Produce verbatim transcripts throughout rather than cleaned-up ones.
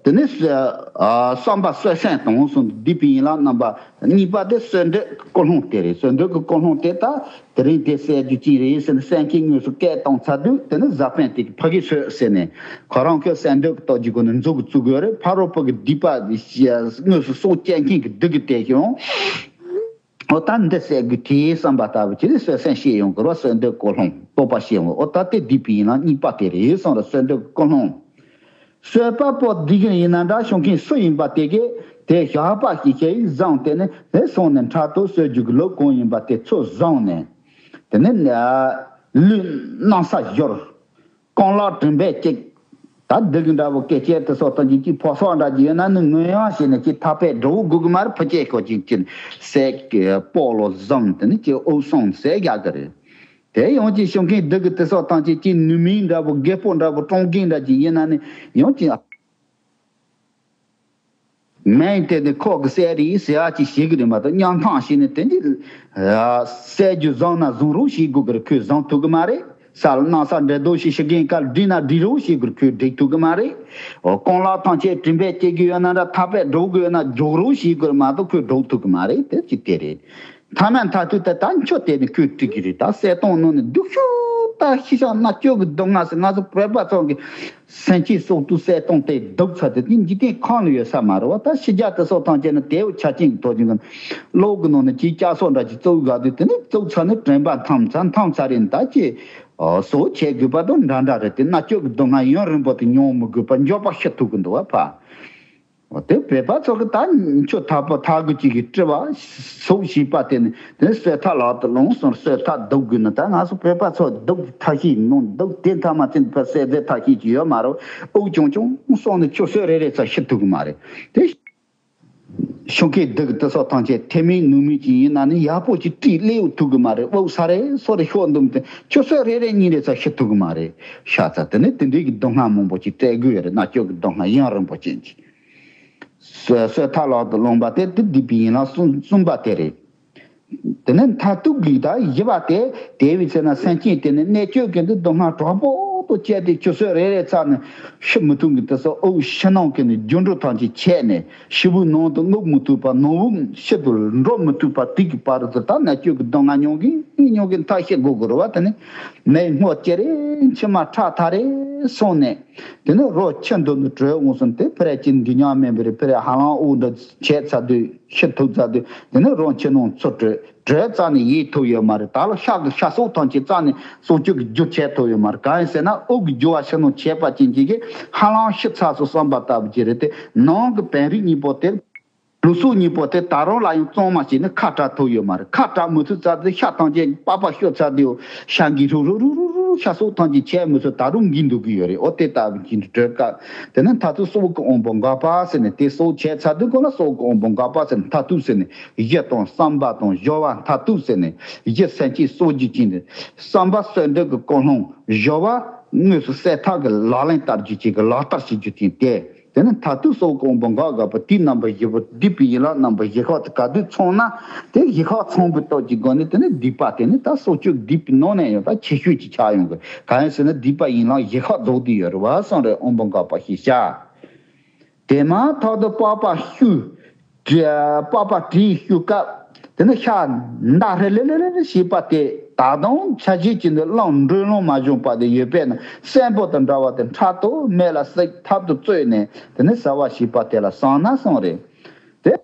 དེ་ནས་ཨ་བསམ་པ་གསོད་སེམས་དང་གསུམ་སྡིག་པའི་ཡན་ལག་རྣམ་པ་གཉིས་པ་དེ་གསོད་འདོད་ཀུན་སློང་དེ་རེད། གསོད་འདོད་ཀྱི་ཀུན་སློང་དེ་ད་དེ་རིང་དེ་བསད་རྒྱུ་ཅི་རེད་ཟེར་ནས་སེམས་ཅན་དངོས་སུ་སྐད་བཏང་ཚར་དུས་དེ་ནས་གཟའ་སྤེན་ཏེ་གི་ཕ་གི་གསོད་ཟེར་ནས་ཁོ་རང་གི་གསོད་འདོད་ཀྱི་སྟོབས་ཀྱི་སྒོ་ནས་མཛུབ་གུ་བཙུགས་དགོས་རེད། ཕ་རོལ་པོ་གི་སྡིག་པ་དངོས་སུ་སྲོག་བཅད་མཁན་གྱི་སྡིག་གི་དེ་ཡང་ཨོ་ད་འདི་བསད་དགོས་དེའི་བསམ་པ་ལྟ་བུ་ཅི་རེད། གསོད་སེམས་སྐྱེ་ཡོང་གི་རེད་བ། གསོད་འདོད་ཀུན་སློང་རྟོག་པ་སྐྱེ་ཡོང་གི། ཨོ་ད་དེ་སྡིག་པའི་ཡན་ལག་གཉིས་པ་དེ་རེད་གསུངས་རེད། གསོད་འདོད་ཀུན་སློང་། གསོད་པ་པོ་སྡིག་ཡིན་ན་འདྲ་ཤོང་མཁན་སུ་ཡིན་པ་དེ་གས་དེ་ཞགས་པ་ཞིག་ཞིག་བཟུང་སྟེ་ནི་དེ་སོང་ནས་འཕྲལ་དུ་གསོད་རྒྱུ་གི་ལུགས་གང་ཡིན་པ་དེ་ཚོ་བཟུང་ནས་དེ་ནི་ལུས་གནམ་ས་བཞུར། རྐང་ལག་དྲན་པས་གཅིག་ད་སྡིག་འདྲ་བོ་སྐད་ཆ་དེ་སོགས་དང་གཅིག་གཅིག་ཕོ་སོགས་འདྲ་གྱི་ཡོད་ན་ནི་ངོས་ཡང་བྱས་ནས་ཅིག་ཐག་པས་འགྲོ་དགོས་ཀྱི་མ་རེད། ཕུ་སྐྱེས་ཁོ་གཅིག་གཅིག་སད་ཀྱི་སྤོ་ལོ་བཟང་དེ་ནི་ཅིག་འུ་སོང་སད་རྒྱག་གི་རེད། དེ་ཡང་ཅིག་ཤོང་མཁན་སྡིག་གི་དེ་སོགས་དང་ཅིག་ཅིག་ནུས་མིང་འདྲ་བོ་རྒད་པོ་འདྲ་བོ་ཀྲོང་རྒན་འདྲ་གྱི་ཡིན་ན་ནི་ཡང་ཅིག་མིང་དེ་ནི་ཁོ་གི་བསད་རེད་ཟེར་བ་ཅིག་ཤེས་ཀྱི་རེད་མ་གཏོགས་གཉའ་ཐང་ཤེས་ནས་དེ་འདི་བསད་རྒྱུ་བཟང་ན་བཟང་རོགས་བྱེད་དགོས་ཀྱི་རེད། ཁོས་བཟང་ཐུབ་ཀྱི་མ་རེད། ས་ལ་གནམ་ས་འདྲེ་རྡོ་ཞིག་ཤི་མཁན་སྐབས་འགྲིག་ན་འགྲིག་རོགས་བྱེད་དགོས་རེད། ཁོས་འགྲིག་ཐུབ་ཀྱི་མ་རེད། འོ་རྐང་ལག་ཐམས་ཅད་དྲན་པས་སྐྱེ་གི་ཡོད་ན་འདྲ་ཐག་པས་སྒྲོག་གི་ཡོད་ན་རྒྱོག་རོགས་བྱེད་དགོས་རེད་མ་གཏོགས་ཁོས་སྒྲོག་ཐུབ་ཀྱི་མ་རེད། དེ་ཅི་དེ་རེད། མཐའ་མ་མཐའ་མཇུག་ཏུ་ད་མཆོད་དེ་ནི་ཁོས་འགྲིག་གི་རེད། ད་བསད་སྟངས་ནང་ནས་སྡུག་ཤོས་ད་ཤི་ཤ་མནར་གཅོད་ཀྱི་སྡུག་བསྔལ་ཟེར་ང་ཚོ་བོད་པ་ཚོ་གི་སེམས་ཅན་སྲོག་ཐུག་བསད་སྟངས་དེ་སྡུག་ཚ་དེ་དེ་འཇིག་རྟེན་ཁམས་ལ་ཡོད་ས་མ་རེད་བ། ད་ཕྱི་རྒྱལ་དེ་སོགས་ཐམས་ཅད་ནི་དེའུ་ཆ་ཅན་གྱི་ཐོག་ཅིག་གི་གློག་གི་ནང་ནས་ཅིག་ལྕགས་སོགས་འདྲ་ཅིག་བཙུགས་དགའ་དུས་དེ་ནི་བཙུགས་ཚར་ནས་དྲན་པ་འཐོམ་ཚར་འཐོམ་ཚར་རེད། ད་ཅི་སོགས་བྱེད་དགོས་པ་དང་འདྲ་འདྲ་རེད། དེ་མནར་གཅོད་ཀྱི་སྡུག་བསྔལ་ཡུན་རིང་པོ་དེ་མྱོང་མི་དགོས་པ་མགྱོགས་པ་ཤི་ཐུབ་ཀྱི་འདུག་བ་ཕ། འོ་དེ་བོད་པ་ཚོ་གི་ད་ཆོས་ཐག་པ་ཐག་གི་ཅིག་གི་སྤྲུལ་པ་སོགས་བྱིས་པ་དེ་ནི་དེ་ནི་གསོད་ཐག་ལག་ཏུ་ལོངས་སོང་། གསོད་ཐག་སྡུག་དགོས་ན་ད་ང་ཚོ་བོད་པ་ཚོ་སྡུག་ཐབས་ཤེས་ནང་སྡུག་དེ་ཐ་མ་ཚིན་པ་བསད་རྫས་ཐབས་ཤེས་ཀྱི་ཡོད་མ་རེད། དབུགས་ཆུང་ཆུང་སོང་ནས་ཆུ་ཚོད་རེ་རེ་ཚ་ཤི་ཐུབ་གི་མ་རེད། དེ་ཤོང་མཁན་སྡུག་དེ་སོགས་ཐམས་ཅད་ཐེ་མིག་ནུས་མིག་ཅིག་ཡིན་ན་ནི་ཡག་པོ་ཅིག་བཀྲུས་ལེའུ་ཐུབ་གི་མ་རེད། དབུགས་ས་རེ་སོ་རེ་ཤོག་འདུམ་དེ་ཆུ་ཚོད་རེ་རེ་གཉིས་རེ་ཚ་ཤི་ཐུབ་གི་མ་རེད། ཤ་ཚ་དེ་ནི་དེ་འདྲའི་གི་སྡུག་བསྔལ་མང་པོ་ཅིག་སྤྲད་དགོས་ཡོད་རེད། མནར་གཅོད་ཀྱི་སྡུག་བསྔལ་ཡུན་རིང་པོ་ཅན་གྱི། གསོད་གསོད་ཐག་ལག་ཏུ་ལོངས་པ་དེ་དེ་སྡིག་པའི་ཡན་ལག་གསུམ་གསུམ་པ་དེ་རེད། དེ་ནས་མཐར་ཐུག་གི་ད་བཞི་པ་དེ་དེ་བས་ཚེ་ན་སེམས་ཅན་དེ་ནི་གནད་གཅོད་ཀྱི་འདི་སྡུག་བསྔལ་དྲག་པོ་དུ་སྤྱད་དེ་ཆུ་ཚོད་རེ་རེ་ཚ་ནས་ཤི་མི་ཐུབ་ཀྱི་དེ་སོགས་དབུགས་ཕྱི་ནང་གི་ནི་རྒྱུ་འགྲོ་ཐམས་ཅད་ཆད་ནས་ཕྱི་དབུགས་ནང་དུ་རྔུབ་མི་ཐུབ་པ་ནང་དབུགས་ཕྱི་དུ་འགྲོ་མི་ཐུབ་པ་དེ་གི་བར་དུ་ད་གནད་གཅོད་ཀྱི་སྡུག་བསྔལ་མྱོང་གིན་མྱོང་གིན་མཐར་ཤི་དགོས་དགོས་རེད་བ། དེ་ནི་མེ་སྔོ་ཅེ་རེ་མཆི་མ་ཁྲག་ཐག་རེ་སོང་ནས། དེ་ནས་རོ་ཁྱི་འདུག་ནི་བྲོས་འོང་སོང་དེ་ཕི་ར་ཅི་འདི་ཉག་མེད་པ་རེད། ཕི་ར་ཧ་ལང་དབུགས་འདི་ཆད་ཚར་དུས་ཤི་ཐུབ་ཚར་དུས་དེ་ནས་རོ་ཁྱི་ནང་ཚུར་བྲོས་བྲོས་རྩ་ནས་ཡིད་ཐུབ་ཡོད་མ་རེད། ད་ལོ་ཤ་གི་ཤ་སོགས་ཐམས་ཅད་རྩ་ནས་སྲོག་གཅོད་ཀྱི་རྒྱུ་བྱེད་ཐུབ་ཡོད་མ་རེད། གང་ཡིན་ཟེར་ན་དབུགས་ཀྱི་རྒྱུ་བ་ཤི་ནང་ཆད་པ་ཅན་གྱི་གི་ཧ་ལང་ཤི་ཚར་སོང་བསམ་པ་ལྟ་བུ་ཅིག་རེད། དེ་ནང་གི་བན་རིགས་གཉིས་པོ་དེ། ལུས་སྲོག་གཉིས་པོ་དེ་ད་རུང་ལ་ཡང་གཙང་མ་བྱས་ནས་ཁ་བྲལ་ཐུབ་ཡོད་མ་རེད། ཁ་བྲལ་མི་ཐུབ་ཚར་དུས་ཤ་ཐམས་ཅད་པགས་པ་ཤོར་ཚར་དུས་ཤ་འགས་རུག་རུག་རུག་རུག་རུག་ཤ་སོགས་ཐམས་ཅད་ཆད་མི་ཚུགས་ད་རུང་འགས་འདུག་གི་ཡོད་རེད། འོ་དེ་ལྟ་བུ་ཅིག་འདྲ་བྲོས་སྐབས་དེ་ནས་མཐར་ཐུག་སྲོག་གི་དབང་པོ་འགག་པ་ཟེར་ནས་དེ་སྲོག་ཆད་ཚར་དུས་ཁོ་ལ་སྲོག་གི་དབང་པོ་འགག་པ་ཟེར་ནས་མཐར་ཐུག་ཟེར་ནས་གཞི་དང་བསམ་པ་དང་སྦྱོར་བ་མཐར་ཐུག་ཟེར་ནས་གཞི་སེམས་ཅན་གསོ་རྒྱུ་ཅན་དེ་བསམ་པ་གསོད་འདོད་ཀྱི་ཀུན་སློང་སྦྱོར་བ་དངོས་སུ་གསད་ཐག་གི་ལག་ལེན་བསྟར་རྒྱུ་ཅན་གྱི་ལག་བསྟར་བྱེད་རྒྱུ་ཅན་དེ། དེ་ནི་མཐར་ཐུག་སྲོག་གི་དབང་པོ་འགག་དགོས་པ་དེའི་རྣམ་པ་བཞི་པོ་སྡིག་པའི་ཡན་ལག་རྣམ་པ་བཞི་ཁག་དེ་ག་དུས་ཚང་ན་དེ་བཞི་ཁག་ཚང་བའི་སྟོབས་ཀྱི་སྒོ་ནས་དེ་ནི་སྡིག་པ་དེ་ནི་ད་སྲོག་གཅོད་སྡིག་པའི་ནང་ནས་ཡང་ད་ཆེ་ཤོས་ཀྱི་ཆགས་ཡོང་གི། གང་ཡིན་ཟེར་ན་སྡིག་པ་ཡན་ལག་བཞི་ཁག་རྫོགས་བསྡད་ཡོད་རེད་བ་གསུངས་རེད། དབང་པོ་འགག་པ་ཞེས་བྱ། དེ་མ་ཐག་ཏུ་པགས་པ་བཤུས། པགས་པ་བྲུས་བཤུས་སྐབས་དེ་ནི་ཤ་མདའ་ཧྲི་ལི་ལི་ལི་ཞེས་པ་དེ་ད་དུང་ཆ་ཤས་ཀྱི་ནི་རླངས་འགྲོས་ལོང་མ་བྱུང་བ་དེ་ཡོད་པས་ན་གསོན་པོ་དང་འདྲ་བ་དེ་འཕྲལ་དུ་མེ་ལ་བསྲེགས་ཐབ་ཏུ་བཙོས་ནས་དེ་ནི་ཟ་བ་ཞེས་པ་དེ་ལ་བསམ་ན་སོང་རེད། དེ་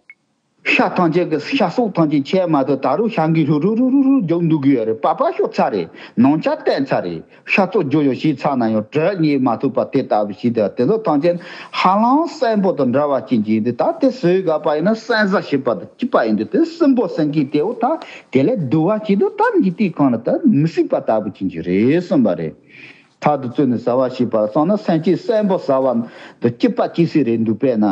ཤ་ཐམས་ཅད་ཀྱི་ཤ་སོགས་ཐམས་ཅད་ཆད་མ་ཐུབ་ད་རུང་ཤ་འགས་རུག་རུག་རུག་རུག་རྒྱུག་འདུག་གི་ཡོད་རེད། པགས་པ་ཤོར་ཚར་རེད། ནང་ཆ་བརྟན་ཚར་རེད། ཤ་ཚོགས་རྒྱུ་ཡོད་ཤེས་ཚར་ན་ཡང་བྲོས་རྙེད་མ་ཐུབ་པ་དེ་ལྟ་བུ་ཞིག་དེ་དེ་ཚོ་ཐམས་ཅད་ཧ་ལམ་གསོན་པོ་དང་འདྲ་བ་ཅན་གྱི་འདི་ད་དེ་ཟོས་དགོས་པ་ཡིན་ན་གསོན་ཟ་ཞེས་པ་དང་གཅིག་པ་ཡིན་དུས་དེ་གསོན་པོ་ཟེར་མཁན་དེའོ་ད་དེ་ལས་སྡུག་པ་ཅིག་ཏུ་ད་འཇིག་རྟེན་ཁམས་ལ་ད་མི་སྲིད་པ་ལྟ་བུ་ཅན་གྱི་རེད་གསུངས་པ་རེད། ཐབ་ཏུ་བཙོས་ནས་ཟ་བ་ཞེས་པ་སོང་ན་སེམས་ཅན་གསོན་པོ་ཟ་བ་འདི་སྐྱིད་པ་ཅི་སྲིད་རེད་འདུག་པས་ན།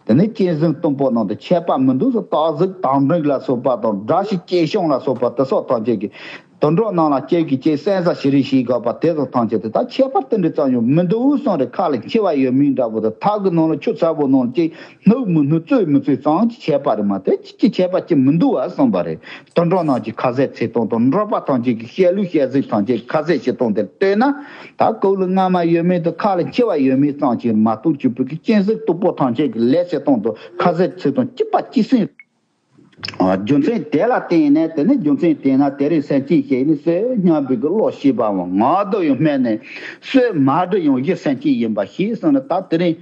དེ་ནས་གཅན་གཟན་གཏུམ་པོ་ནང་དུ་ཆད་པ་མི་འདུག་ཟེར། སྟག་གཟིག་དང་འབྲིང་ལ་སོགས་པ་དང་དགྲ་ཤ་ཀེ་ཤང་ལ་སོགས་པ་དེ་སོགས་ཐམས་ཅད་ཀྱིས་ དུད་འགྲོ་རྣམས་ལ་སྐྱེ་གི་སྐྱེ། བསད་ས་ཞིག་རེ་ཞིག་དགོས་པ་དེ་དང་ཐམས་ཅད་དེ་དག་ཁྱད་པར་དེ་འདྲ་ཙམ་ཡང་མི་འདུག་གསུངས་རེད། ཁ་ལ་མཆེ་བ་ཡོད་མིན་འདྲ་པོ་དང་། ཐག་གི་ནང་ལ་ཆུ་ཚ་པོ་ནང་ལ་སྐྱེ། སྣུག་མི་སྣུག་བཙོས་མི་བཙོས་ཙམ་གྱི་ཁྱད་པར་རེད་མ་གཏོགས་ཅི་ཅི་ཁྱད་པར་ཅི་མི་འདུག་བ་གསུངས་པ་རེད། དུད་འགྲོ་རྣམས་ཀྱི་ཁ་ཟས་འཚོལ་སྟངས་དང་། འགྲོ་བ་ཐམས་ཅད་ཀྱི་བཤད་ལུགས་བཤད་ཚུལ་ཐམས་ཅད་ཀྱི་ཁ་ཟས་བྱེད་སྟངས་དེར་ལྟོས་ན། ད་ཁོག་ལ་རྔ་མ་ཡོད་མིན་དང་། ཁ་ལ་མཆེ་བ་ཡོད་མིན་ཙམ་གྱིས་མ་གཏོགས་ཆོས་པོ་གི་སྤྱན་གཟིགས་སྟུག་པོ་ཐམས་ཅད་ཀྱི་ལས་བྱེད་སྟངས་དང་ཁ་ཟས་འཚོལ་སྟངས་གཅིག་པ་གཅིག་སྲིང་། རྒྱུ་མཚན་དེ་ལ་བརྟེན་ནས་དེ་ནི་རྒྱུ་མཚན་དེས་ན་དེ་རིང་སེམས་ཅན་ཞིག་ནི་སོས་སྙམ་པའི་གི་བློ་སྐྱེས་པའམ། ངག་ཏུ་ཡང་སྨྲས་ནས་སོས་མ་འདྲི་ཡང་གཞི་སེམས་ཅན་ཡིན་པ་ཤེས་སོང་ན། ད་དེ་རིང་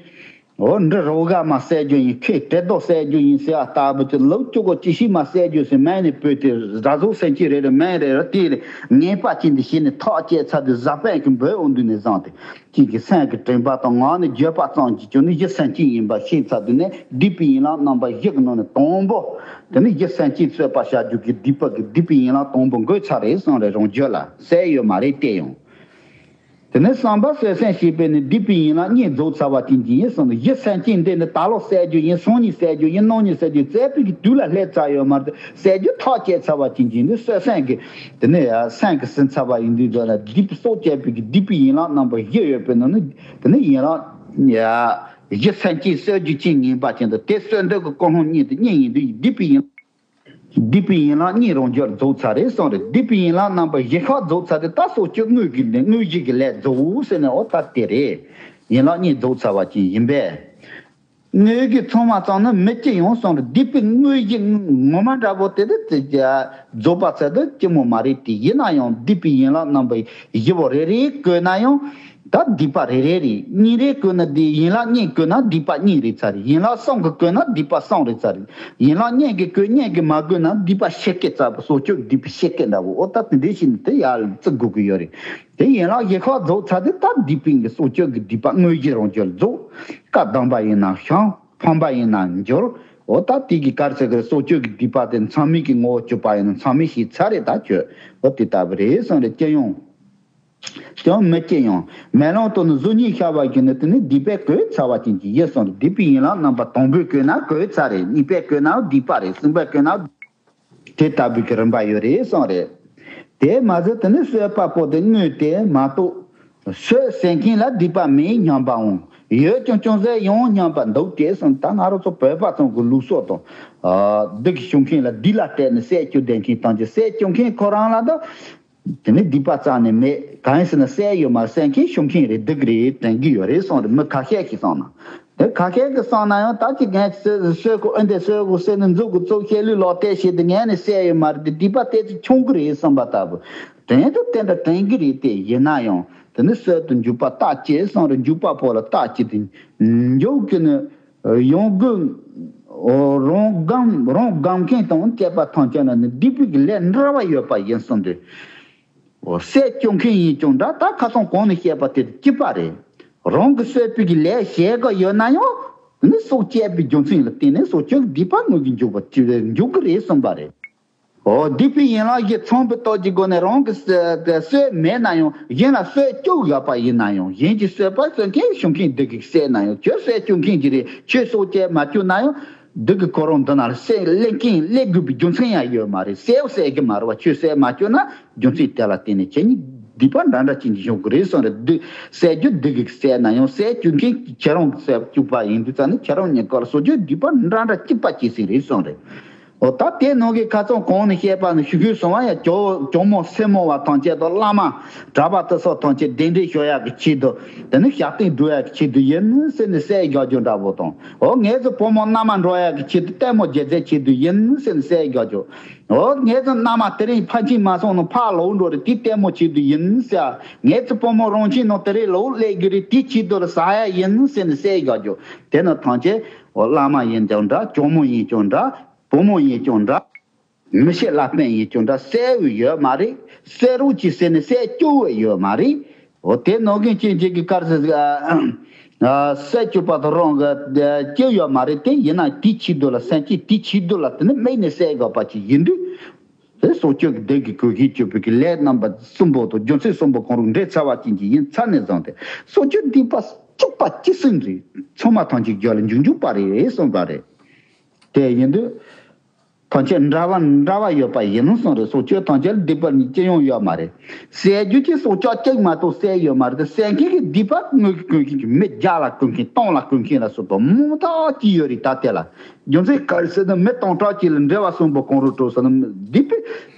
འོ་འདི་རོ་ག་མ་བསད་རྒྱུ་ཡིན། ཁོས་དྲེད་རྡོག་བསད་རྒྱུ་ཡིན་ཟེར་བ་ལྟ་བུ་ཅིག་ལུག་ཅོ་གོ་ཅི་ཤི་མ་བསད་རྒྱུ་ཟེར་མེད་ནས་བོས་ཏེ་ར་ཟུག་སེམས་ཅན་རེ་རེ་མེད་རེ་རེ་དེ་ལས་ངན་པ་ཅན་དེ་ཤི་ནས་ཐག་བཅད་ཚར་དུས་གཟའ་སྤེན་གྱི་འབོད་འོང་དུས་ནས་བཟུང་སྟེ། གཅིག་གིས་སེམས་ཀྱི་དྲན་པ་དང་ངག་ནས་བརྗོད་པ་ཙམ་གྱིས་ཀྱང་ནི་གཞི་སེམས་ཅན་ཡིན་པ་ཤེས་ཚར་དུས་ནས་སྡིག་པའི་ཡན་ལག་རྣམ་པ་བཞི་གི་ནང་ནས་དང་པོ། དེ་ནི་གཞི་སེམས་ཅན་གསོད་པར་བྱ་རྒྱུ་གི་སྡིག་པ་གི་སྡིག་པའི་ཡན་ལག་དང་པོ་འགོས་ཚར་རེད་གསུངས་རེད། རང་རྒྱུད་ལ་བསད་ཡོད་མ་རེད་དེ་ཡང་། དེ་ནས་བསམ་པ་གསོད་སེམས་བསྐྱེད་པས་ནི་སྡིག་པའི་ཡན་ལག་གཉིས་རྫོགས་ཚར་བ་ཅན་གྱི་ཡིན་གསུངས་ནས། གཞི་སེམས་ཅན་འདི་ནི་ད་ལོ་བསད་རྒྱུ་ཡིན། སང་ཉིན་བསད་རྒྱུ་ཡིན། གནངས་ཉིན་བསད་རྒྱུ་བསད་པའི་གི་དུས་ལ་སླེབས་ཚར་ཡོད་མ་རེད། བསད་རྒྱུ་ཐག་བཅད་ཚར་བ་ཅན་གྱི་ཡིན་དུས་གསོད་སེམས་ཀྱི་དེ་ནས་སེམས་ཀྱི་ཟིན་ཚར་བ་ཡིན་དུས་ལ་སྡིག་པའི་སྲོག་བཅད་པའི་གི་སྡིག་པའི་ཡན་ལག་རྣམ་པ་བཞི་ཡོད་པའི་ནང་ནས་དེ་ནས་ཡན་ལག་གཞི་སེམས་ཅན་གསོད་རྒྱུ་ཅན་ངན་པ་ཅན་དང་། དེ་གསོད་འདོད་ཀྱི་ཀུན་སློང་གཉིས་དེ་གཉིས་ཡིན་དུས་སྡིག་པའི་ཡན་སྡིག་པའི་ཡན་ལག་གཉིས་རང་རྒྱུད་རྫོགས་ཚར་རེད་གསུངས་རེད། སྡིག་པའི་ཡན་ལག་རྣམ་པ་བཞི་ཁག་རྫོགས་ཚར་ཏེ། ད་སྲོག་གཅོད་དངོས་ཀྱི་ལས་དངོས་གཞི་གི་ལས་རྫོགས་ཟེར་ནས་འོ་ད་དེ་རེད། ཡན་ལག་གཉིས་རྫོགས་ཚར་བ་ཅན་ཡིན་པས། དངོས་ཀྱི་ཚང་མ་ཙམ་ནི་མི་སྐྱེ་ཡང་གསུངས་རེད། སྡིག་པའི་དངོས་གཞི་ངོ་མ་འདྲ་པོ་དེ་དེ་རྫོགས་པ་ཚར་དུ་སྐྱེ་མོ་མ་རེད་དེ། ཡིན་ན་ཡང་སྡིག་པའི་ཡན་ལག་རྣམ་པ་བཞི་པོ་རེ་རེ་བཀོད་ན་ཡང་། ད་སྡིག་པ་རེ་རེ་རེད། གཉིས་རེ་བཀོད་ན་སྡིག་ཡན་ལག་གཉིས་བཀོད་ན་སྡིག་པ་གཉིས་རེད་ཚར་རེད། ཡན་ལག་གསུམ་གྱིས་བཀོད་ན་སྡིག་པ་གསུམ་རེད་ཚར་རེད། ཡན་ལག་གཉིས་ཀྱིས་བཀོད་གཉིས་ཀྱིས་མ་བཀོད་ན་སྡིག་པ་ཕྱེད་ཀ་ཙམ་པོ། སྲོག་གཅོད་སྡིག་པ་ཕྱེད་ཀ་འདྲ་བོ། འོ་ད་དེ་འདྲའི་ཞིག་ནི་དེ་ཡར་བརྩི་དགོས་ཀྱི་ཡོད་རེད། དེ་ཡན་ལག་བཞི་ཁག་རྫོགས་ཚར་དུས་ད་སྡིག་པའི་གི་སྲོག་གཅོད་ཀྱི་སྡིག་པ་དངོས་གཞི་རང་རྒྱུད་རྫོགས། བཀའ་གདམས་པ་ཡིན་ན་བྱང་། ཕམ་པ་ཡིན་ན་འགྱུར། འོ་ད་དེ་གི་གར་ཟེར་གི་སྲོག་གཅོད་ཀྱི་སྡིག་པ་དེ་མཚམས་མེད་ཀྱི་ངོ་བོ་གྱུར་པ་ཡིན་ན་མཚམས་མེད་ཞིག་ཚར་རེད། ད་ཁྱོད་འོ་དེ་ལྟ་བུ་རེད་གསུངས་རེད། སྐྱེ་ཡང་། ཀྱང་མི་སྐྱེ་ཡང་། མེ་ལོང་དུ་ནི་གཟུགས་གཉིས་ཤར་བ་གི་ནི་དེ་ནི་སྡིག་པས་གོས་ཚར་བ་ཅན་གྱི་ཡིན་གསུངས་རེད། སྡིག་པའི་ཡན་ལག་རྣམ་པ་དང་པོས་གོས་ན་གོས་ཚར་རེད། གཉིས་པས་གོས་ན་སྡིག་པ་རེད། གསུམ་པས་གོས་ན་དེ་ལྟ་བུའི་གི་རིམ་པ་ཡོད་རེད་གསུངས་རེད། དེ་མ་ཟད་དེ་ནི་གསོད་པ་པོ་དེ་དངོས་དེ་མ་གཏོགས། གསོད་ཟེར་མཁན་ལ་སྡིག་པ་མེད་སྙམ་པའང་ཡོད་ཀྱང་ཅུང་ཟད་ཡང་སྙམ་པ་འདུག་སྟེ་གསུངས། ད་ང་རང་ཚོ་བོད་པ་ཚོ་གི་ལུགས་སྲོལ་དང་། སྡིག་གི་ཞུ་མཁན་ལ་སྡིག་ལ་སྤྲད་ནས་བསད་རྒྱུ་བསྡད་མཁན་དང་། ཅི་བསད་རྒྱུ་མཁན་ཁོ་རང་ལ་ད། དེ་ནི་སྡིག་པ་རྩ་ནས་མེད། གང་ཡིན་ཟེར་ན་བསད་ཡོད་མ་རེད། བསད་མཁན་ཞུ་མཁན་རེད། སྡིག་རེད་དྲན་གྱི་ཡོད་རེད་གསུངས་རེད། མི་ཁ་ཤས་ཀྱིས་གསུངས་ན། དེ་ཁ་ཤས་ཀྱིས་གསུངས་ན་ཡང་ད་ཅི་ངས་གསོད་གསོད་གོ་ཨེ་འདི་གསོད་གོ་ཟེར་ནས་མཛུབ་གུ་བཙུགས་བཤད་ལུས་ལོག་བལྟས་བྱས་ཏེ་ངས་ནི་བསད་ཡོད་མ་རེད། དེ་སྡིག་པ་དེ་ཚོ་ཆུང་གི་རེད་བསམ་པ་ལྟ་བུ། དྲན་དུ་དེ་འདྲ་དྲན་གྱི་རེད། དེ་ཡིན་ན་ཡང་དེ་ནི་གསོད་དུ་འཇུག་པ་རྟག་བྱེད་གསུངས་རེད། འཇུག་པ་པོ་ལ་རྟག་བྱེད་དེ་འཇུག་གི་ནི་ཡོང་དགོས། རང་སྒོམ་རང་སྒོམ་མཁན་དང་བཅས་པ་ཐམས་ཅད་ལ་ནི་སྡིག་པའི་གི་ལས་འདྲ་བ་ཡོད་པ་ཡིན་གསུངས་ཏེ། འོ་བསད་རྒྱུ་མཁན་ཡིན་ཀྱང་འདྲ། ད་ཁ་སང་གོང་ནས་བཤད་པ་དེ་གཅིག་པ་རེད། རང་གི་གསོད་པའི་གི་ལས་བྱེད་དགོས་ཡོད་ན་ཡང་ནི་སྲོག་བཅད་པའི་རྒྱུ་མཚན་ལ་བརྟེན་ནས་སྲོག་གཅོད་སྡིག་པ་དངོས་ཀྱི་འཇུག་པ་འཇུག་གི་རེད་གསུངས་པ་རེད། འོ་སྡིག་པའི་ཡན་ལག་བཞི་ཚང་བའི་སྟོབས་ཀྱི་སྒོ་ནས་རང་གི་གསོད་མེད་ན་ཡང་གཞན་ལ་གསོད་བཅུག་ཡོད་པ་ཡིན་ན་ཡང་། གཞན་གྱི་གསོད་པ་གསོད་མཁན་ཞུ་མཁན་སྡིག་གིས་བསད་ན་ཡང་། ཁྱོད་གསོད་བཅུག་མཁན་གྱི་རེད། ཁྱོད་སྲོག་བཅད་མ་བཅུག་ན་ཡང་། སྡིག་གི་ཁོ་རང་འདི་ན་སླེབས་མཁན་སླེབས་དགོས་པའི་རྒྱུ་མཚན་ཡང་ཡོད་མ་རེད། བསད་བསད་གི་མ་རེད་བ། ཁྱོད་བསད་མ་བཅུག་ན་རྒྱུ་མཚན་དེ་ལ་བརྟེན་ནས་ཁྱེད་གཉིས་སྡིག་པ་འདྲ་འདྲ་ཅན་གྱི་ཡོང་གི་རེད་གསུངས་རེད། སྡིག་བསད་རྒྱུ་སྡིག་གིས་བསད་ན་ཡང་། བསད་བཅུག་མཁན་ཁྱེད་རང་བསད་བཅུག་པ་ཡིན་དུས་ཙང་ནས་ཁྱེད་རང་གཉིས་ཀ་ལ་སྲོག་གཅོད་སྡིག་པ་འདྲ་འདྲ་གཅིག་པ་སྐྱེས་ཟིན་རེད་གསུངས་རེད། འོ་ད་དེ་ནང་གི་ཁ་སང་གོང་ནས་བཤད་པ་ནི་ཞུ་རྒྱུ་སོང་བ་ཡ། གྱོ་གྱོ་མོ་སེར་མོ་བ་ཐམས་ཅད་དང་བླ་མ་གྲྭ་པ་དེ་སོགས་ཐམས་ཅད་གདན་འདྲེན་ཞུ་ཡག་གི་ཆེད་དུ། དེ་ནི་ཞག་སྟེང་སྒྲུབ་ཡག་གི་ཆེད་དུ་ཡིན་ཟེར་ནས་བསད་རྒྱག་རྒྱུ་འདྲ་པོ་དང་། འོ་ངེད་ཚོ་བུ་མོ་མནའ་མ་འགྲོ་ཡག་གི་ཆེད་དུ། ལྟད་མོ་རྒྱག་རྩེ་ཆེད་དུ་ཡིན་ཟེར་ནས་བསད་རྒྱག་རྒྱུ། འོ་ངེད་ཚོ་མནའ་མ་དེ་རིང་ཕར་ཕྱིན་མ་སོང་ནོ་ཕར་ལོག་འགྲོ་རེད། དེ་ལྟད་མོ་ཆེད་དུ་ཡིན་ཟེར། ངེད་ཚོ་བུ་མོ་རང་ཕྱིན་ནོ་དེ་རིང་ལོག་སླེབས་རྒྱུ་རེད། དེ་ཆེད་དུ་ལ་ཟ་ཡག་ཡིན་ཟེར་ནས་བསད་རྒྱག་རྒྱུ། དེ་ནི་ཐམས་ཅད་འོ་བླ་མ་ཡིན་ཀྱང་འདྲ། གྱོ་མོ་ཡིན་ཀྱང་འདྲ། བུ་མོ་ཡིན་ཀྱང་འདྲ། མི་ཤེས་བླ་དཔོན་ཡིན་ཀྱང་འདྲ། བསད་འོས་ཡོད་མ་རེད། བསད་རོགས་གྱིས་ཟེར་ནས་བསད་བཅུག་འོས་ཡོད་མ་རེད། འོ་དེ་ནང་གི་ཅན་ཅིག་གི་ཀར་ཟེར་ཟེར། བསད་བཅུག་པ་དང་རང་གི་སྐྱེ་ཡོད་མ་རེད། དེ་ཡིན་ན་དེའི་ཆེད་དུ་ལ་སེམས་ཅན་དེའི་ཆེད་དུ་ལ་དེ་ནི་དམིགས་ནས་བསད་དགོས་པ་ཅིག་ཡིན་དུས། དེ་སྲོག་གཅོད་ཀྱི་སྡིག་གི་གོས་ཤིག་གཅོད་པའི་གི་ལས་རྣམ་པ་གསུམ་པོ་དང་རྒྱུ་མཚན་གསུམ་པོ་གང་རུང་འདྲེས་ཚར་བ་ཅན་ཅིག་ཡིན་ཚར་ནས་བཟུང་སྟེ། སྲོག་གཅོད་སྡིག་པ་གཅིག་པ་གཅིག་སྲིང་རེད། ཚང་མ་ཐམས་ཅད་རྒྱུད་ལ་འཇུག་འཇུག་པ་རེད་གསུངས་པ་རེད། དེ་ཡིན་དུས། ཐམས་ཅད་འདྲ་བ་འདྲ་བ་ཡོད་པ་ཡིན་གསུངས་རེད། སྲོག་གཅོད་ཐམས་ཅད་ལ་སྡིག་པ་ནི་ཅི་ཡང་ཡོད་མ་རེད། བསད་རྒྱུ་གྱི་སྲོག་ཆགས་གཅིག་མ་གཏོགས་བསད་ཡོད་མ་རེད་དེ། བསད་མཁན་གྱི་སྡིག་པ་དངོས་ཀྱི་གོན་མཁན་གྱི་མི་བརྒྱ་ལ་གོན་མཁན་སྟོང་ལ་གོན་མཁན་ལ་སོགས་པ་མང་དག་ཅིག་ཡོད་རེད། ད་དེ་ལ་རྒྱུ་མཚན་ག་རེ་ཟེར་ན། མི་སྟོང་ཕྲག་གཅིག་ལ་འགྲེལ་པ་གསུམ་པོ་གང་རུང་སྒྲུབ་ཟེར་ན། སྡིག་པའི་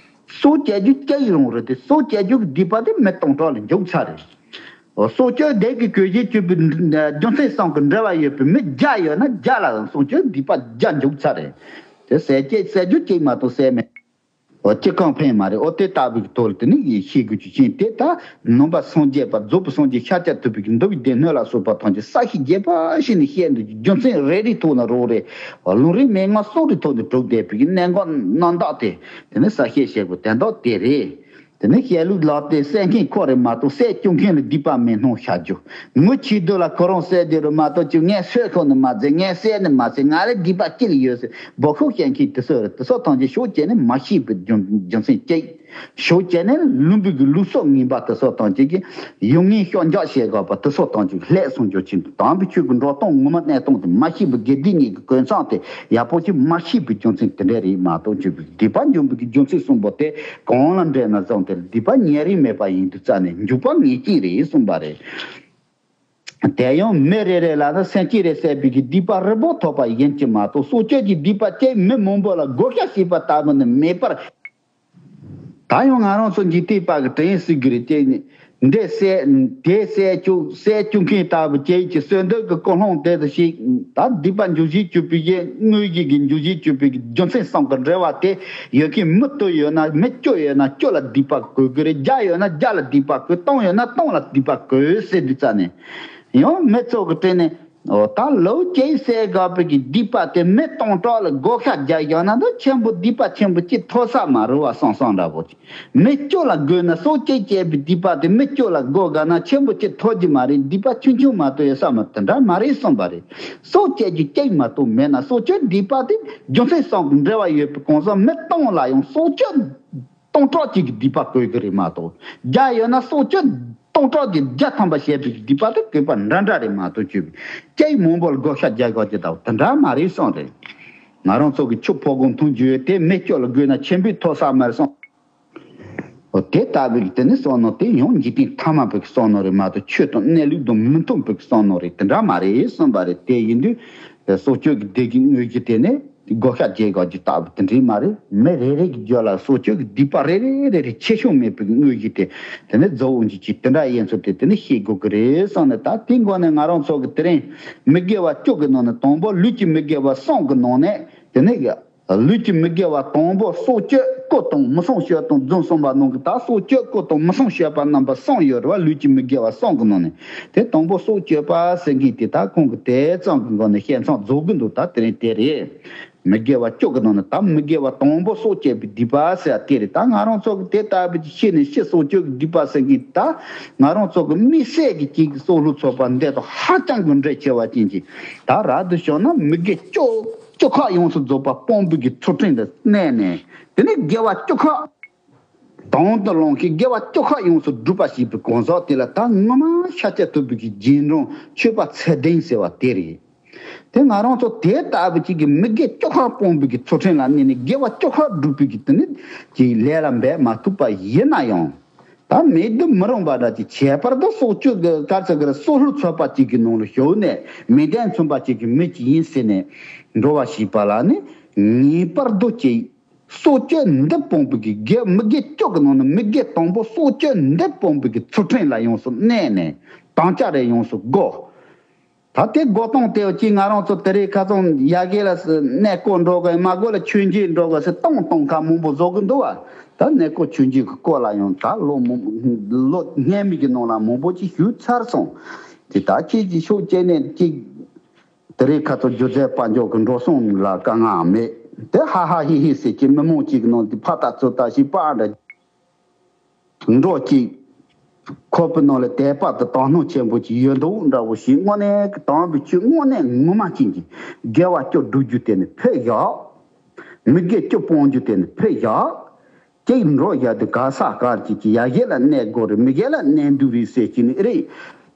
སྲོག་གཅོད་རྒྱུ་གཅིག་རང་རེད་དེ། སྲོག་གཅོད་རྒྱུ་གི་སྡིག་པ་དེ་མི་སྟོང་ཕྲག་ལ་འཇུག་ཚར་རེད། སྲོག་གཅོད་སྡིག་གི་གོས་ཆེན་གྱོན་པའི་རྒྱུ་མཚན་གསུམ་གྱི་འབྲེལ་བ་ཡོད་པའི་མི་བརྒྱ་ཡོད་ན་བརྒྱ་ལ་སྲོག་གཅོད་སྡིག་པ་བརྒྱ་འཇུག་ཚར་རེད། དེ་བསད་རྒྱུ་བསད་རྒྱུ་གཅིག་མ་གཏོགས་བསད་མེད། འོ་ཅི་གང་ཕན་མ་རེད། འོ་དེ་ལྟ་བུའི་ཐོག་ལ་དེ་ནི་ཡིད་ཤེས་དགོས་རྒྱུ་ཅན་དེ་ད་ནང་པ་སངས་རྒྱས་པ་རྫོགས་པའི་སངས་རྒྱས་ཤཱཀྱ་ཐུབ་པའི་གི་འདུལ་བའི་སྡེ་སྣོད་ལ་སོགས་པ་ཐམས་ཅད་ས་ཤིང་རྒྱས་པ་ཞིག་ནས་བཤད་འདུག་རྒྱུ་མཚན་རེ་རེའི་ཐོག་ན་རོགས་རེད། ལུང་རིགས་མན་ངག་གསུམ་རེའི་ཐོག་ནས་གྲུབ་བསྡད་པའི་གི་གནད་འགག་རྣམ་དག་དེ་དེ་ནི་གསལ་བཤད་བྱེད་དགོས་དོན་དག་དེ་རེད། དེ་ནས་བཤད་ལུགས་ལ་དེ་བསད་མཁན་ཁོ་རེད་མ་གཏོགས་བསད་བཅུག་མཁན་ལ་སྡིག་པ་མེད་སྣང་བྱ་རྒྱུ། ངུ་ཆིག་སྡུད་ལ་ཁོ་རང་བསད་དེ་རུ་མ་གཏོགས་ཀྱི་ངས་སོད་ཁོ་ནི་མ་བཟད། ངས་བསད་ནི་མ་བསད། ང་ལ་སྡིག་པ་ཅི་ལ་ཡོད་ཟེར་འབོད་ཤོག་བཤད་མཁན་དེ་ཚོ་རེད། དེ་ཚོ་ཐམས་ཅད་ཕྱོགས་གཅིག་ནས་མ་ཤེས་པའི་རྒྱུ་རྒྱུ་མཚན་གཅིག་ཕྱོགས་གཅིག་ནས་ལུང་པའི་གི་ལུགས་སྲོལ་ངན་པ་དེ་ཚོ་ཐམས་ཅད་ཀྱི་ཡོང་ངེས་ཤོག་འཇགས་བྱེད་དགོས་པ་དེ་ཚོ་ཐམས་ཅད་ཀྱི་ལྷད་སོང་རྒྱུ་ཆེན་པོ། དམ་པའི་ཆོས་ཀྱི་འགྲོ་སྟངས་ངོ་མ་གནས་སྟངས་དེ་མ་ཤེས་པའི་དགེ་སྡིག་གཉིས་ཀྱི་གོས་མཚམས་དེ་ཡག་པོ་ཅིག་མ་ཤེས་པའི་རྒྱུ་མཚན་དེ་འདྲ་རེད་མ་གཏོགས། ཆོས་པའི་སྡིག་པ་འཇོམས་པའི་གི་རྒྱུ་མཚན་གསུམ་པོ་དེ་གང་ལ་འདྲེན་ན་ཙམ་དེར་སྡིག་པ་ཉེ་རིང་མེད་པ་ཡིན་དུས་རྩ་ནས་འཇུག་པ་ངེས་ཅན་རེད་གསུངས་པ་རེད། དེ་ཡང་མི་རེ་རེ་ལ་ནི་སེམས་ཅན་རེ་བསད་པའི་གི་སྡིག་པ་རིལ་པོ་ཐོབ་པ་ཡིན་གྱི་མ་གཏོགས། སྲོག་གཅོད་ཀྱི་སྡིག་པ་དེ་མི་མང་པོ་ལ་བགོ་བཤའ་བྱས་པ་ལྟ་བུ་ནི་མེད་པར། ད་ཡང་ང་རང་ཚོ་འཇིག་རྟེན་པ་གི་དྲན་ཟེར་གི་རེད། དེ་ནི་འདི་བསད་དེ་བསད་བཅུག་བསད་བཅུག་མཁན་ལྟ་བུ་ཅིག་གི་གསོད་འདོད་ཀྱི་ཀུན་སློང་དེ་ཚོ་ཞིག་ད་སྡིག་པ་འཇུག་བྱེད་གཅོད་པའི་གི་དངོས་གཞི་གི་འཇུག་བྱེད་གཅོད་པའི་གི་རྒྱུ་མཚན་གསུམ་གྱི་འབྲེལ་བ་དེ་ཡོད་མཁན་མི་བདུན་ཡོད་ན། མི་བཅུ་ཡོད་ན་བཅུ་ལ་སྡིག་པ་གོས་གི་རེད། བརྒྱ་ཡོད་ན་བརྒྱ་ལ་སྡིག་པ་གོས། སྟོང་ཡོད་ན་སྟོང་ལ་སྡིག་པ་གོས་ཟེར་དུས་ཙ་ནས་ཡང་མི་ཚོ་གི་དྲན་ནས། འོ་ད་ལོ་གཅིག་བསད་དགོས་པའི་གི་སྡིག་པ་དེ་མི་སྟོང་ཕྲག་ལ་བགོ་བཤའ་རྒྱག་བཞག་ན་ད་ཆེན་པོ་སྡིག་པ་ཆེན་པོ་གཅིག་ཐོབ་ས་མ་རེད་བ་བསམ་བསམ་འདྲ་པོ་ཅིག་མི་བཅུ་ལ་བགོས་ན་སྲོག་གཅོད་བྱས་པའི་སྡིག་པ་དེ་མི་བཅུ་ལ་བགོ་དགོས་ན་ཆེན་པོ་གཅིག་ཐོབ་ཀྱི་མ་རེད། སྡིག་པ་ཆུང་ཆུང་མ་གཏོགས་ཡོད་ས་མ་དེ་འདྲ་མ་རེད་གསུངས་པ་རེད། སྲོག་གཅོད་རྒྱུ་གཅིག་མ་གཏོགས་མེད་ན་སྲོག་གཅོད་སྡིག་པ་དེ་རྒྱུ་མཚན་གསུམ་གྱི་འབྲེལ་བ་ཡོད་པའི་གང་ཟག་མི་སྟོང་ལ་ཡང་སྲོག་གཅོད་སྟོང་ཕྲག་གཅིག་གི་སྡིག་པ་གོས་གི་རེད་མ་གཏོགས། བརྒྱ་ཡོད་ན་སྲོག་གཅོད་སྟོང་ཕྲག་གཅིག་བརྒྱ་ཐམ་པ་བྱས་པའི་སྡིག་པ་དེ་གོས་པ་འདྲ་འདྲ་རེད་མ་གཏོགས། ཆོས་པའི་སྐྱེས་མང་པོ་ལ་བགོ་བཤའ་རྒྱག་དགོས་ཀྱི་ལྟ་བུ་དེ་འདྲ་མ་རེད་གསུངས་རེད། ང་རང་ཚོ་གི་ཆུ་ཕོ་གོང་མཐོང་རྒྱུ་ཡོད་དེ་མི་སྐྱོ་ལ་བགོས་ན་ཆེན་པོས་ཐོབ་ས་མ་རེད་གསུངས། འོ་དེ་ལྟ་བུའི་དེ་ནི་བསམ་མནོ་དེ་ཡང་འཇིག་རྟེན་ཐ་མལ་པའི་བསམ་མནོ་རེད་མ་གཏོགས་ཆོས་དང་གནས་ལུགས་དང་མི་མཐུན་པའི་བསམ་མནོ་རེད། དེ་འདྲ་མ་རེད་གསུངས་པ་རེད། དེ་ཡིན་དུས་སྲོག་གཅོད་ཀྱི་སྡིག་གི་དངོས་གཞི་དེ་ནི་བགོ་བཤའ་བྱེད་དགོས་ཀྱི་ལྟ་བུ་དེ་འདྲ་མ་རེད། མི་རེ་རེ་གི་རྒྱུད་ལ་སྲོག་གཅོད་ཀྱི་སྡིག་པ་རེ་རེ་རེ་རེ་ཆེ་ཆུང་མེད་པའི་དངོས་གཞི་དེ་དེ་ནི་རྫོགས་འོང་གི་ཅིག་དེ་འདྲ་ཡིན་ཚུལ་དེ་དེ་ནི་ཤེས་དགོས་ཀྱི་རེད་བསམ་ནས། ད་དེའི་སྒོ་ནས་ང་རང་ཚོ་གི་དེ་རིང་མི་དགེ་བ་བཅུ་གི་ནང་ནས་དང་པོ་ལུས་ཀྱི་མི་དགེ་བ་གསུམ་གི་ནང་ནས་དེ་ནི། ལུས་ཀྱི་མི་དགེ་བ་དང་པོ་སྲོག་གཅོད་རྐུ་དང་མི་སྲུང་སྤྱོད་དང་རྫུན་གསུངས་པ་ནང་གི་ད་སྲོག་གཅོད་རྐུ་དང་མི་སྲུང་སྤྱོད་པ་རྣམ་པ་གསུམ་ཡོད་རེད་བ། ལུས་ཀྱི་མི་དགེ་བ་གསུམ་གི་ནང་ནས་དེ་དང་པོ་སྲོག་གཅོད་པ་ཟེར་མཁན་དེ་ད་ཁོང་གི་དེ་ཙམ་གི་སྒོ་ནས་བཤད་མཚམས་རྫོགས་གི་འདུག་ད་དེ་རིང་དེ་རེད། མི་དགེ་བ་བཅུ་གི་ནང་ནས་ད་མི་དགེ་བ་དང་པོ་སྲོག་གཅོད་པའི་སྡིག་པ་ཟེར་བ་དེ་རེད། ད་ང་རང་ཚོ་གི་དེ་ལྟ་བུའི་ཤེས་ནས་ཤི་སྲོག་གཅོད་ཀྱི་སྡིག་པ་ཟེར་མཁན་ད་ང་རང་ཚོ་གི་དམིགས་བསལ་གྱི་ཅིག་སྲོག་བླུ་ཚོགས་པ་འདི་དང་ཧ་ཅང་གི་འབྲེལ་ཆེ་བ་ཅན་གྱི་ད་རབ་ཏུ་བྱུང་ན་མི་དགེ་བཅུ། བཅུ་ཁག་ཡོངས་སུ་རྫོགས་པ་སྤོང་བའི་གི་ཚུལ་ཁྲིམས་ལ་གནས་ནས་དེ་ནས་དགེ་བ་བཅུ་ཁག་དང་དུ་བླངས་ཤིང་དགེ་བ་བཅུ་ཁག་ཡོངས་སུ་བསྒྲུབས་པ་ཞེས་པའི་གང་ཟག་དེ་ལ་ད་ངོ་མ་ཤཱཀྱ་ཐུབ་པའི་གི་རྗེས་འབྲང་ཆོས་པ་ཚད་ལྡན་ཟེར་བ་དེ་རེད། དེ་ང་རང་ཚོ་དེ་ལྟ་བུ་ཅིག་གི་མི་དགེ་བཅུ་ཁག་སྤོང་བའི་གི་ཚུལ་ཁྲིམས་ལ་གནས་ནས་དགེ་བ་བཅུ་ཁག་བསྒྲུབས་པའི་གི་དེ་ནི་ཅིག་ལས་ལ་འབད་མ་ཐུབ་པ་ཡིན་ན་ཡང་། ད་མི་སྡུག་མི་རུང་བ་འདྲ་ཅིག་ཁྱད་པར་དུ་སྲོག་གཅོད་ཀྱི་ག་ཚོད་ཀྱི་སྲོག་བླུ་ཚོགས་པ་ཅིག་གི་ནང་ལ་ཞུགས་ནས་མི་དད་མཚུངས་པ་ཅིག་གི་མི་ཅིག་ཡིན་ཟེར་ནས་འགྲོ་བ་ཞིག་པ་ལ་ནི་ངེས་པར་དུ་ཅིག་སྲོག་གཅོད་འདི་སྤོང་བའི་གི་དགེ་མི་དགེ་བཅུ་གི་ནང་ནས་མི་དགེ་དང་པོ་སྲོག་གཅོད་འདི་སྤོང་བའི་གི་ཚུལ་ཁྲིམས་ལ་ཡོངས་སུ་གནས་ནས་དམ་བཅའ་རེ་ཡོངས་སུ་བསྒོ། ད་དེ་སྒོ་སྟོང་དེ་ཅིག་ང་རང་ཚོ་དེ་རིང་ཁ་སང་ཡ་གི་ལ་གནས་སྐོར་འགྲོ་གི་མ་དགོས་ལ་མཆོད་མཇལ་འགྲོ་གི་ཟེར་སྟོང་སྟོང་ཁ་མང་པོ་བཟོ་གི་འདུག་བ། ད་གནས་སྐོར་མཆོད་མཇལ་གི་སྐོར་ལ་ཡང་ད་ལོ་མང་ལོ་སྔན་མའི་གི་ནང་ལ་མང་པོ་ཅིག་ཞུས་ཚར་སོང་། དེ་ད་ཁྱེད་ཀྱི་ཕྱོགས་བཅད་ནས་ཅིག་དེ་རིང་ཁ་སང་སྒྱུ་རྩལ་དཔལ་འབྱོར་གི་འགྲོ་སོང་ལ་དཀའ་ངལ་མེད། དེ་ཧ་ཧ་ཧི་ཧི་ཟེར་གྱི་མི་མང་ཅིག་གི་ནང་དུ་ཕ་ད་ཚོད་ལྟ་ཞིག་པ་འདྲ། འགྲོ་གཅིག་ཁོ་པའི་ནང་ལ་དད་པ་དང་དག་སྣང་ཆེན་པོ་ཅིག་ཡོད་མདོག་འདྲ་བོ་ཞིག་དངོས་གནས་ཀྱི་དམ་པའི་ཆོས་དངོས་གནས་ངོ་མ་ཅན་གྱི་དགེ་བ་བཅུ་སྒྲུབ་རྒྱུ་དེ་ནི་ཕུད་བཞག་མི་དགེ་བཅུ་སྤོང་རྒྱུ་དེ་ནི་ཕུད་བཞག་གཅིག་འགྲོ་བཞག་དུས་ག་ས་གར་གཅིག་གི་ཡ་གཞི་ལ་གནས་དགོས་རེད། མི་གཞི་ལ་གནས་འདུག་རེད་ཟེར་གྱི་ནི་རེད།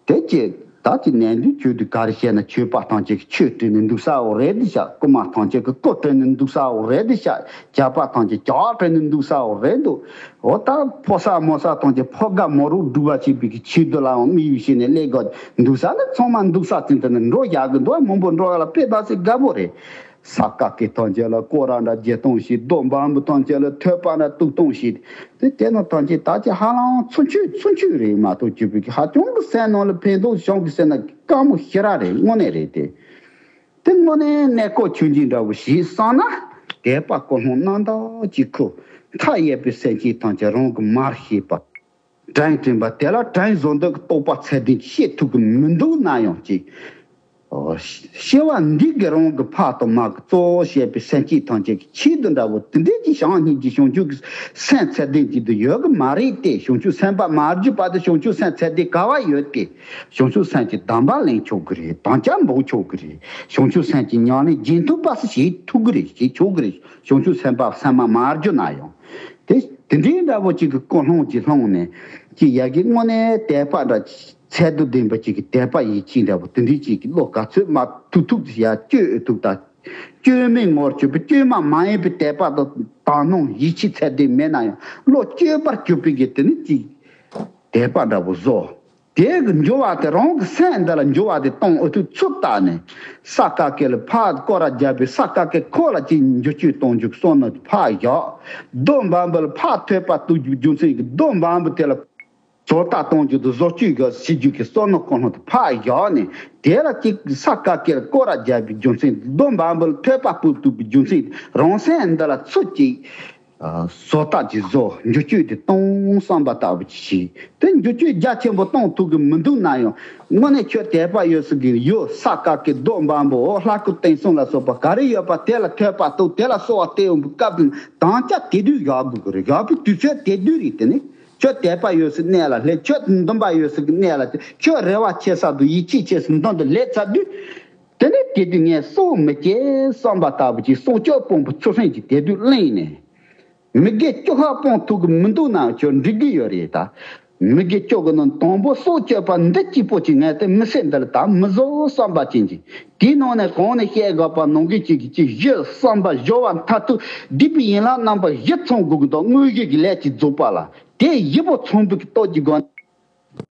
དེ་ཅི། ད་ཅི་ནས་འདི་ཆོས་འདི་ག་རེ་བཤད་ན། ཆོས་པ་ཐམས་ཅད་ཀྱི་ཆོས་དྲན་ནས་འདུག་ས་འོ་རེད་འདི་ཤག་རྐུན་མ་ཐམས་ཅད་ཀྱི་རྐུ་དྲན་ནས་འདུག་ས་འོ་རེད་འདི་ཤག་ཇག་པ་ཐམས་ཅད་ཇག་དྲན་ནས་འདུག་ས་འོ་རེད་འདུག་འོ་ད་ཕོ་གསར་མོ་གསར་ཐམས་ཅད་ཕོ་དགའ་མོ་རོ་སྒྲུབ་པ་བྱེད་པའི་གི་ཆོས་འདི་ལའང་དམིགས་ཡུལ་བྱས་ནས་སླེབས་དགོས་འདུག་ས་ནི། ཚང་མ་འདུག་ས་ཚིག་འདི་ནི་འགྲོ་ཡག་གི་འདུག་མང་པོ་འགྲོ་ཡག་ལ་དཔེ་ད་སེ་དགའ་པོ་རེད། ས་ཀ་ཀི་ཐམས་ཅད་ལ་སྐོར་ར་འདྲ་བརྒྱད་སྟོང་ཞིག་རྡོ་འབའ་འབུ་ཐམས་ཅད་ལ་ཐོད་པ་འདྲ་དྲུག་སྟོང་ཞིག་དེ་དེ་ནང་ཐམས་ཅད་ད་ཅི་ཧ་ལམ་ཚུར་མཆོད་ཚུར་མཆོད་རེད་མ་གཏོགས་གྱུར་པའི་ཧ་ཅང་གི་སེམས་ནང་ལ་ཕན་ཐོགས་བྱུང་གི་ཟེར་ན་དཀའ་མོ་ཞེ་དྲག་རེད། དངོས་གནས་རེད་དེ། དེ་དངོས་གནས་གནས་སྐབས་ཆུང་ཆུང་འདྲ་བོ་ཞིག་བསམ་ན་དད་པ་ཀུན་སློང་རྣམ་དག་ཅིག་ཁུར། མཐའ་ཡས་པའི་སེམས་ཅན་ཐམས་ཅད་རང་གི་མར་ཤེས་པ། དྲིན་དྲན་པ་དེ་ལ་དྲིན་གཟོ་འདོད་ཀྱི་རྟོག་པ་ཚད་ལྡན་ཅིག་བཤད་ཐུབ་ཀྱི་མི་འདུག་ན་ཡང་ཅིག་ཨོ། སྐྱེ་བ་འདི་གི་རང་གི་ཕ་དང་མ་གི་གཙོ་བོ་བྱས་པའི་སེམས་ཅན་ཐམས་ཅད་ཀྱི་ཆེད་དུ་འདྲ་བོ་དེ་འདྲས་ཀྱི་བྱམས་སྙིང་རྗེ་བྱང་ཆུབ་ཀྱི་སེམས་ཚད་ལྡན་ཅིག་ཏུ་ཡོད་གི་མ་རེད་དེ། བྱང་ཆུབ་སེམས་དཔའ་མ་བརྒྱུད་པ་དེ་བྱང་ཆུབ་སེམས་ཚད་ལྡན་ག་བ་ཡོད་དེ། བྱང་ཆུབ་སེམས་ཀྱི་གདམས་པ་ལེན་ཆོག་གི་རེད། དམ་བཅའ་འབོག་ཆོག་གི་རེད། བྱང་ཆུབ་སེམས་ཀྱི་ཉམས་ལེན་རྒྱུན་མཐུད་པ་སུ་བྱེད་ཐུབ་གི་རེད། བྱེད་ཆོག་གི་རེད། བྱང་ཆུབ་སེམས་དཔའ་སེམས་མ་མ་བརྒྱུད་ན་ཡང་། དེ་དེ་འདྲའི་འདྲ་བོ་ཅིག་གི་ཀུན་སློང་ཅིག་སློང་ནས་ཅིག་ཡ་གི་དངོས་གནས་དད་པ་འདྲ་ཚད་དུ་ལྡན་པ་ཅིག་གི་དད་པ་ཡིད་ཆེས་འདྲ་བོ་དེ་འདྲའི་ཅིག་གི་བློ་ག་ཚོད་མ་ཐུག་ཐུག་ཡ་བཅོས་ཐུབ་ད། བཅོས་མའི་ངོར་གྱུར་པའི་བཅོས་མ་མ་ཡིན་པའི་དད་པ་དང་དག་སྣང་ཡིད་ཆེས་ཚད་ལྡན་མེད་ན་ཡང་བློ་བཅོས་པར་གྱུར་པའི་གི་དེ་ནི་ཅིག་དད་པ་འདྲ་བོ་བཟོ། དེ་གི་འགྱུར་བ་དེ་རང་གི་སེམས་འདི་ལ་འགྱུར་བ་དེ་གཏོང་འོས་ཐུབ་ཚུལ་བལྟས་ནས། ས་ཀ་ཀེ་ལ་ཕར་སྐོར་ར་རྒྱབ་པའི་ས་ཀ་ཀེ་ཁོ་ལ་ཅིག་འགྱུར་བཅོས་གཏོང་རྒྱུ་གི་བསམ་མནོ་དེ་ཕར་བཞག་རྡོ་འབའ་འབུ་ལ་ཕར་ཐོད་པ་གཏུག་རྒྱུ་རྒྱུ་མཚན་གྱི་རྡོ་འབའ་འབུ་དེ་ལ་བཟོ་ལྟ་གཏོང་རྒྱུ་དང་བཟོ་བཅོས་གི་བྱེད་རྒྱུ་གི་བསམ་མནོ་ཀུན་སློང་དེ་ཕར་བཞག་ནས། དེ་ལ་ཅིག་ས་ཀ་ཀེ་ལ་སྐོར་ར་རྒྱབ་པའི་རྒྱུ་མཚན་རྡོ་འབའ་འབུ་ལ་ཐོད་པ་གཏུག་ཐུབ་པའི་རྒྱུ་མཚན་རང་སེམས་འདི་ལ་ཚུར་ཅིག་བཟོ་ལྟ་ཅིག་བཟོ། འགྱུར་བཅོས་དེ་གཏོང་བསམ་པ་ལྟ་བུ་ཅིག་བྱས། དེ་འགྱུར་བཅོས་རྒྱ་ཆེན་པོ་གཏོང་ཐུབ་ཀྱི་མི་འདུག་ན་ཡང་། དངོས་གནས་ཁྱོད་དད་པ་ཡོད་ཟེར་གི་ཡོད། ས་ཀ་ཀེ་རྡོ་འབའ་འབུ་འོ་ལྷ་སྐུ་བསྟན་སྲུང་ལ་སོགས་པ་ག་རེ་ཡོད་པ་དེ་ལ་ཐོད་པ་གཏུག་དེ་ལ་གསོལ་བ་བཏབ་ཡོང་བའི་སྐབས་དུ་དམ་བཅའ་དེ་དུས་བཞག་དགོས་ཀྱི་རེད། བཞག་པའི་དུས་ཚོད་དེ་དུས་རེད། དེ་ནི་ཁྱོད་དད་པ་ཡོད་ཟེར་གནས་ལ་སླེབས། ཁྱོད་འདུན་པ་ཡོད་ཟེར་གི་གནས་ལ་སླེབས། ཁྱོད་རེ་བ་ཆེ་ས་དང་ཡིད་ཆེས་ཆེ་ས་འདོན་དུ་སླེབས་ཚར་དུས། དེ་ནས་དེ་དུས་ངས་སྲོག་མི་སྐྱེལ་བསམ་པ་ལྟ་བུ་ཅིག་སྲོག་སྐྱོབ་དཔོན་པོ་ཚུལ་ཁྲིམས་ཀྱི་དེ་དུས་གླེང་ནས། མི་དགེ་བཅུ་ཁ་སྤོང་ཐུབ་ཀྱི་མི་འདུག་ན་ཁྱོད་འགྲིག་གི་ཡོད་རེད་ད། མི་དགེ་བཅུ་གི་ནང་དང་པོ་སྲོག་གཅོད་པ་འདི་གཅིག་པོ་ཅིག་ངས་དེ་མི་སེམས་འདི་ལ་ད་མི་བཟོ་བསམ་པ་ཅན་གྱི། དེའི་ནང་ནས་གང་ནས་བཤད་དགོས་པ་ནང་གི་ཅིག་གི་ཅིག་བཞི་བསམ་པ་སྦྱོར་བ་མཐར་ཐུག་སྡིག་པའི་ཡན་ལག་རྣམ་པ་བཞི་ཚང་དགོས་ཀྱི་འདུག་དངོས་གཞི་གི་ལས་ཀྱི་རྫོགས་པ་ལ་དེ་བཞི་པོ་ཚང་བུ་གི་སྟོབས་ཀྱི་སྒོ་ནས།